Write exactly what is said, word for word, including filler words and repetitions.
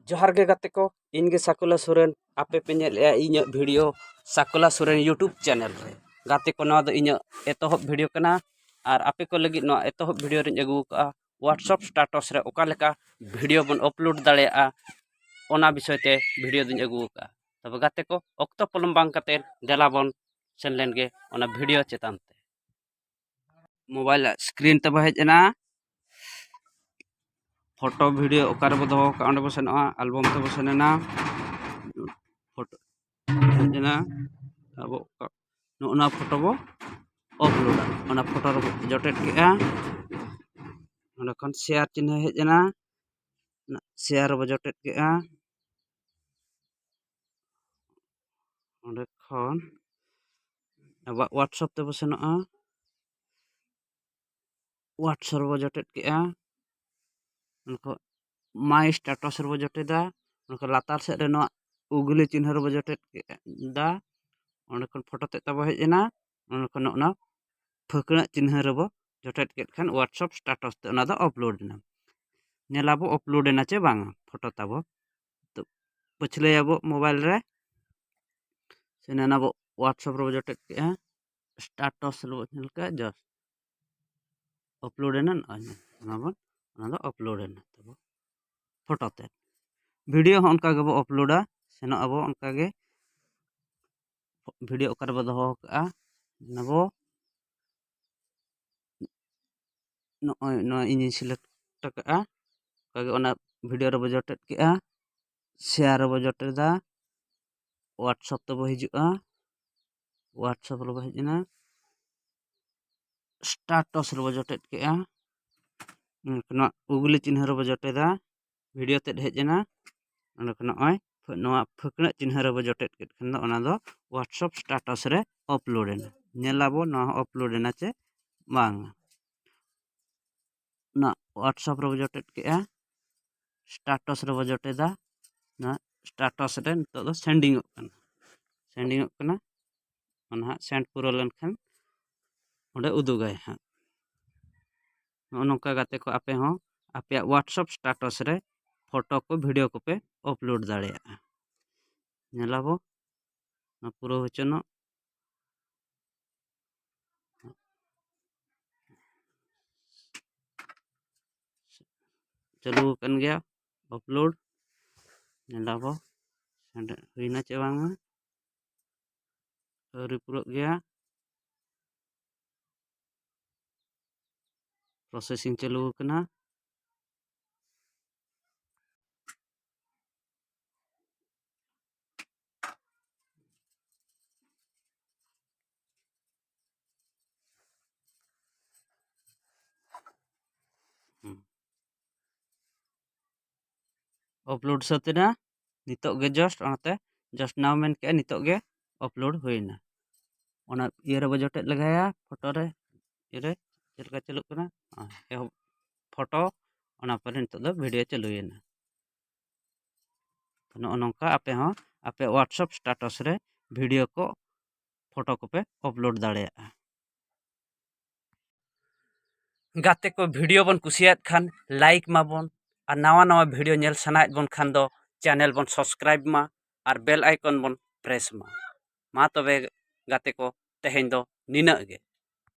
ᱡᱚᱦᱟᱨ ᱜᱮ ᱜᱟᱛᱮ ᱠᱚ, ᱤᱧ ᱜᱮ ᱥᱟᱠᱩᱞᱟ ᱥᱚᱨᱮᱱ᱾ ᱟᱯᱮ ᱯᱮ ᱧᱮᱞᱮᱜᱼᱟ ᱤᱧᱟᱹᱜ ᱵᱷᱤᱰᱤᱭᱳ ᱥᱟᱠᱩᱞᱟ ᱥᱚᱨᱮᱱ YouTube ᱪᱮᱱᱮᱞ ᱨᱮ᱾ ᱜᱟᱛᱮ ᱠᱚ, ᱱᱚᱣᱟ ᱫᱚ ᱤᱧᱟᱹᱜ ᱮᱛᱚᱦᱚᱵ ᱵᱷᱤᱰᱤᱭᱳ ᱠᱟᱱᱟ᱾ ᱟᱨ ᱟᱯᱮ ᱠᱚ ᱞᱟᱹᱜᱤᱫ ᱱᱚᱣᱟ ᱮᱛᱚᱦᱚᱵ ᱵᱷᱤᱰᱤᱭᱳ ᱨᱤᱧ ᱟᱹᱜᱩ ᱟᱠᱟᱫᱼᱟ WhatsApp ᱥᱴᱟᱴᱟᱥ ᱨᱮ ᱚᱠᱟ ᱞᱮᱠᱟ ᱵᱷᱤᱰᱤᱭᱳ ᱵᱚᱱ ᱟᱯᱞᱳᱰ ᱫᱟᱲᱮᱭᱟᱜᱼᱟ, ᱚᱱᱟ ᱵᱤᱥᱚᱭ ᱛᱮ ᱵᱷᱤᱰᱤᱭᱳ ᱫᱚᱧ ᱟᱹᱜᱩ ᱟᱠᱟᱫᱼᱟ᱾ ᱛᱚᱵᱮ ᱜᱟᱛᱮ ᱠᱚ, ᱚᱠᱛᱚ ᱯᱚᱞᱚᱢ ᱵᱟᱝ ᱠᱟᱛᱮ ᱫᱮᱞᱟ ᱵᱚᱱ ᱥᱮᱱ ᱞᱮᱱ ᱜᱮ ᱚᱱᱟ ᱵᱷᱤᱰᱤᱭᱳ ᱪᱮᱛᱟᱱ ᱛᱮ᱾ ᱢᱳᱵᱟᱭᱤᱞ ᱥᱠᱨᱤᱱ ᱛᱟᱵᱚ ᱦᱮᱡ ᱮᱱᱟ᱾ ᱯᱷᱳᱴᱳ ᱵᱷᱤᱰᱤᱭᱳ ᱚᱠᱟ ᱨᱮᱵᱚ ᱫᱚᱦᱚ ᱠᱟᱜᱼᱟ, ᱚᱸᱰᱮ ᱵᱚ ᱥᱮᱱᱚᱜᱼᱟ, ᱟᱞᱵᱚᱢ ᱛᱮᱵᱚ ᱥᱮᱱ ᱮᱱᱟ᱾ ᱯᱷᱳᱴᱳ ᱦᱮᱡ ᱮᱱᱟ, ᱟᱵᱚ ᱱᱚᱜᱼᱚ ᱱᱚᱣᱟ ᱯᱷᱳᱴᱳ ᱵᱚ ᱟᱯᱞᱳᱰᱟ᱾ ᱚᱱᱟ ᱯᱷᱳᱴᱳ ᱨᱮᱵᱚ ᱡᱚᱴᱮᱫ ᱠᱮᱜᱼᱟ, ᱚᱸᱰᱮ ᱠᱷᱚᱱ ᱥᱮᱭᱟᱨ ᱪᱤᱱᱦᱟᱹ ᱦᱮᱡ ᱮᱱᱟ, ᱥᱮᱭᱟᱨ ᱨᱮᱵᱚ ᱡᱚᱴᱮᱫ ᱠᱮᱜᱼᱟ᱾ ᱚᱸᱰᱮ ᱠᱷᱚᱱ ᱟᱵᱚᱣᱟᱜ WhatsApp ᱛᱮᱵᱚ ᱥᱮᱱᱚᱜᱼᱟ᱾ WhatsApp ᱨᱮᱵᱚ ᱡᱚᱴᱮᱫ ᱠᱮᱜᱼᱟ, ᱚᱸᱰᱮ ᱠᱷᱚᱱ My Status ᱨᱮᱵᱚ ᱡᱚᱴᱮᱫᱟ᱾ ᱚᱸᱰᱮ ᱠᱷᱚᱱ ᱞᱟᱛᱟᱨ ᱥᱮᱫ ᱨᱮ ᱱᱚᱣᱟ ᱩᱜᱽᱞᱤ ᱪᱤᱱᱦᱟᱹ ᱨᱮᱵᱚ ᱡᱚᱴᱮᱫ ᱠᱮᱫᱟ᱾ ᱚᱸᱰᱮ ᱠᱷᱚᱱ ᱯᱷᱳᱴᱳ ᱛᱮᱫ ᱛᱟᱵᱚ ᱦᱮᱡ ᱮᱱᱟ᱾ ᱚᱸᱰᱮ ᱠᱷᱚᱱ ᱚᱱᱟ ᱯᱷᱟᱹᱠᱬᱟᱹᱜ ᱪᱤᱱᱦᱟᱹ ᱨᱮᱵᱚ ᱡᱚᱴᱮᱫ ᱠᱮᱫ ᱠᱷᱟᱱ WhatsApp ᱥᱴᱟᱴᱟᱥ ᱛᱮ ᱚᱱᱟ ᱫᱚ ᱟᱯᱞᱳᱰ ᱮᱱᱟ᱾ ᱧᱮᱞᱟᱵᱚ ᱟᱯᱞᱳᱰ ᱮᱱᱟ ᱪᱮ ᱵᱟᱝᱟ ᱯᱷᱳᱴᱳ ᱛᱟᱵᱚ᱾ ᱛᱚ ᱯᱟᱹᱪᱷᱞᱟᱹᱭᱟᱵᱚ ᱢᱳᱵᱟᱭᱤᱞ ᱨᱮ, ᱥᱮ ᱱᱟᱱᱟᱵᱚ WhatsApp ᱨᱮᱵᱚ ᱡᱚᱴᱮᱫ ᱠᱮᱜᱼᱟ, ᱥᱴᱟᱴᱟᱥ ᱨᱮᱵᱚ ᱧᱮᱞ ᱠᱮᱜᱼᱟ, ᱡᱟᱥᱴ ᱟᱯᱞᱳᱰ ᱮᱱᱟ᱾ ᱱᱚᱜᱼᱚᱭ ᱧᱮᱞ ᱚᱱᱟ ᱵᱚᱱ, ᱚᱱᱟ ᱫᱚ ᱟᱯᱞᱳᱰ ᱮᱱᱟ ᱛᱟᱵᱚ ᱯᱷᱳᱴᱳ ᱛᱮ᱾ ᱵᱷᱤᱰᱤᱭᱳ ᱦᱚᱸ ᱚᱱᱠᱟ ᱜᱮᱵᱚ ᱟᱯᱞᱳᱰᱟ, ᱥᱮᱱᱚᱜ ᱟᱵᱚ ᱚᱱᱠᱟ ᱜᱮ ᱵᱷᱤᱰᱤᱭᱳ ᱚᱠᱟ ᱨᱮᱵᱚ ᱫᱚᱦᱚ ᱠᱟᱜᱼᱟ, ᱚᱱᱟ ᱵᱚ ᱱᱚᱜᱼᱚᱭ ᱱᱚᱣᱟ ᱤᱧᱤᱧ ᱥᱤᱞᱮᱠᱴ ᱠᱟᱜᱼᱟ᱾ ᱚᱱᱠᱟᱜᱮ ᱚᱱᱟ ᱵᱷᱤᱰᱤᱭᱳ ᱨᱮᱵᱚ ᱡᱚᱴᱮᱫ ᱠᱮᱜᱼᱟ, ᱥᱮᱭᱟᱨ ᱨᱮᱵᱚ ᱡᱚᱴᱮᱫᱟ, WhatsApp ᱛᱮᱵᱚ ᱦᱤᱡᱩᱜᱼᱟ, WhatsApp ᱨᱮᱵᱚ ᱦᱮᱡ ᱮᱱᱟ, ᱥᱴᱟᱴᱟᱥ ᱨᱮᱵᱚ ᱡᱚᱴᱮᱫ ᱠᱮᱜᱼᱟ, ᱱᱚᱣᱟ ᱩᱜᱽᱞᱤ ᱪᱤᱱᱦᱟᱹ ᱨᱮᱵᱚ ᱡᱚᱴᱮᱫᱟ, ᱵᱷᱤᱰᱤᱭᱳ ᱛᱮᱫ ᱦᱮᱡ ᱮᱱᱟ᱾ ᱚᱸᱰᱮ ᱠᱷᱚᱱ ᱱᱚᱜᱼᱚᱭ ᱱᱚᱣᱟ ᱯᱷᱟᱹᱠᱬᱟᱹᱜ ᱪᱤᱱᱦᱟᱹ ᱨᱮᱵᱚ ᱡᱚᱴᱮᱫ ᱠᱮᱫ ᱠᱷᱟᱱ ᱫᱚ ᱚᱱᱟ ᱫᱚ WhatsApp ᱥᱴᱟᱴᱟᱥ ᱨᱮ ᱟᱯᱞᱳᱰ ᱮᱱᱟ᱾ ᱧᱮᱞᱟᱵᱚ ᱱᱚᱣᱟ ᱦᱚᱸ ᱟᱯᱞᱳᱰ ᱮᱱᱟ ᱪᱮ ᱵᱟᱝ᱾ ᱚᱱᱟ WhatsApp ᱨᱮᱵᱚ ᱡᱚᱴᱮᱫ ᱠᱮᱜᱼᱟ, ᱥᱴᱟᱴᱟᱥ ᱨᱮᱵᱚ ᱡᱚᱴᱮᱫᱟ᱾ ᱚᱱᱟ ᱥᱴᱟᱴᱟᱥ ᱨᱮ ᱱᱤᱛᱚᱜ ᱫᱚ ᱥᱮᱱᱰᱤᱝᱚᱜ ᱠᱟᱱᱟ, ᱥᱮᱱᱰᱤᱝᱚᱜ ᱠᱟᱱᱟ᱾ ᱚᱱᱟ ᱦᱟᱸᱜ ᱥᱮᱱᱰ ᱯᱩᱨᱟᱹᱣ ᱞᱮᱱᱠᱷᱟᱱ ᱚᱸᱰᱮ ᱩᱫᱩᱜᱟᱭ ᱦᱟᱸᱜ᱾ ᱱᱚᱜᱼᱚ ᱱᱚᱝᱠᱟ ᱜᱟᱛᱮ ᱠᱚ ᱟᱯᱮ ᱦᱚᱸ ᱟᱯᱮᱭᱟᱜ WhatsApp ᱥᱴᱟᱴᱟᱥ ᱨᱮ ᱯᱷᱳᱴᱳ ᱠᱚ, ᱵᱷᱤᱰᱤᱭᱳ ᱠᱚᱯᱮ ᱟᱯᱞᱳᱰ ᱫᱟᱲᱮᱭᱟᱜᱼᱟ᱾ ᱧᱮᱞᱟᱵᱚ ᱱᱚᱣᱟ ᱯᱩᱨᱟᱹ ᱦᱚᱪᱚᱱᱚᱜ ᱪᱟᱹᱞᱩ ᱟᱠᱟᱱ ᱜᱮᱭᱟ ᱟᱯᱞᱳᱰ᱾ ᱧᱮᱞᱟᱵᱚ ᱦᱩᱭᱱᱟ ᱪᱮ ᱵᱟᱝᱟ, ᱟᱹᱣᱨᱤ ᱯᱩᱨᱟᱹᱜ ᱜᱮᱭᱟ, ᱯᱨᱚᱥᱮᱥᱤᱝ ᱪᱟᱹᱞᱩ ᱟᱠᱟᱱᱟ᱾ ᱟᱯᱞᱳᱰ ᱥᱟᱹᱛ ᱮᱱᱟ ᱱᱤᱛᱚᱜ ᱜᱮ, ᱡᱟᱥᱴ ᱚᱱᱟᱛᱮ ᱡᱟᱥᱴ ᱱᱟᱣ ᱢᱮᱱ ᱠᱮᱜᱼᱟ, ᱱᱤᱛᱚᱜ ᱜᱮ ᱟᱯᱞᱳᱰ ᱦᱩᱭᱱᱟ᱾ ᱚᱱᱟ ᱤᱭᱟᱹ ᱨᱮᱵᱚ ᱡᱚᱴᱮᱫ ᱞᱮᱜᱟᱭᱟ, ᱯᱷᱳᱴᱳ ᱨᱮ, ᱤᱭᱟᱹ ᱨᱮ ᱪᱮᱫ ᱞᱮᱠᱟ ᱪᱟᱹᱞᱩᱜ ᱠᱟᱱᱟ, ᱮᱦᱚᱵ ᱯᱷᱳᱴᱳ, ᱚᱱᱟ ᱯᱚᱨᱮ ᱱᱤᱛᱚᱜ ᱫᱚ ᱵᱷᱤᱰᱤᱭᱳ ᱪᱟᱹᱞᱩᱭᱮᱱᱟ᱾ ᱱᱚᱜᱼᱚ ᱱᱚᱝᱠᱟ ᱟᱯᱮ ᱦᱚᱸ ᱟᱯᱮ WhatsApp ᱥᱴᱮᱴᱟᱥ ᱨᱮ ᱵᱷᱤᱰᱤᱭᱳ ᱠᱚ, ᱯᱷᱳᱴᱳ ᱠᱚᱯᱮ ᱟᱯᱞᱳᱰ ᱫᱟᱲᱮᱭᱟᱜᱼᱟ᱾ ᱜᱟᱛᱮ ᱠᱚ, ᱵᱷᱤᱰᱤᱭᱳ ᱵᱚᱱ ᱠᱩᱥᱤᱭᱟᱜ ᱠᱷᱟᱱ ᱞᱟᱭᱤᱠ ᱢᱟᱵᱚᱱ, ᱟᱨ ᱱᱟᱣᱟ ᱱᱟᱣᱟ ᱵᱷᱤᱰᱤᱭᱳ ᱧᱮᱞ ᱥᱟᱱᱟᱭᱮᱫ ᱵᱚᱱ ᱠᱷᱟᱱ ᱫᱚ ᱪᱮᱱᱮᱞ ᱵᱚᱱ ᱥᱟᱵᱥᱠᱨᱟᱭᱤᱵ ᱢᱟ ᱟᱨ ᱵᱮᱞ ᱟᱭᱠᱚᱱ ᱵᱚᱱ ᱯᱨᱮᱥ ᱢᱟ᱾ ᱢᱟ ᱛᱚᱵᱮ ᱜᱟᱛᱮ ᱠᱚ, ᱛᱮᱦᱮᱧ ᱫᱚ ᱱᱤᱱᱟᱹᱜ ᱜᱮ᱾